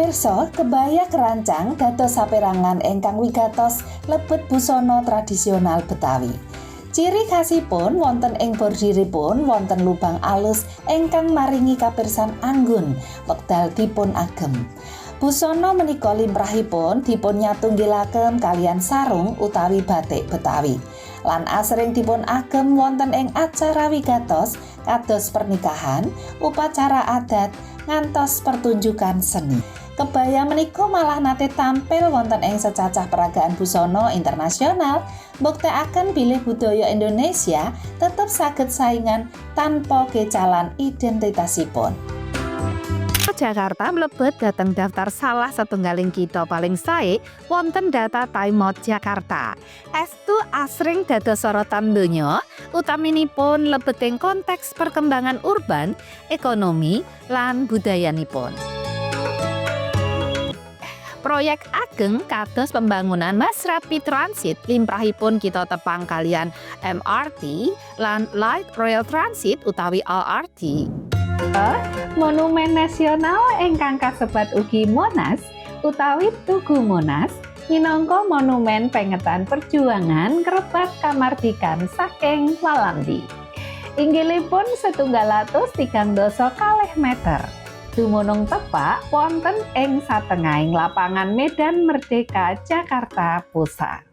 Pamirsa, kebaya kerancang dados saperangan ingkang wigatos lebet busana tradisional Betawi. Ciri khasipun wonten ing bordiripun wonten lubang alus ingkang maringi kapirsan anggun wekdal dipun agem. Busana menika limrahipun dipun nyatunggilaken kaliyan sarung utawi batik Betawi. Lan asring dipun agem wonten ing acara wigatos kados pernikahan, upacara adat, ngantos pertunjukan seni. Kebaya menika malah nate tampil wonten ing secacah peragaan busana internasional, mbuktekaken bilih budaya Indonesia tetep saged saingan tanpa kecalan identitasipun. Jakarta mlebet dhateng daftar salah satunggaling kitha paling sae wonten data Time Out Jakarta. Estu asring dados sorotan donya, utaminipun lebeting konteks perkembangan urban, ekonomi, lan budayanipun. Proyek ageng kados pembangunan Mass Rapid Transit, limrahipun kita tepang kaliyan MRT lan Light Rail Transit utawi LRT. Monumen Nasional ingkang kasebat ugi Monas utawi Tugu Monas minangka monumen pengetan perjuangan ngrebat kamardikan saking Walandi. Inggilipun 732 meter. Dumunung tepak wonten ing satengahing lapangan Medan Merdeka, Jakarta Pusat.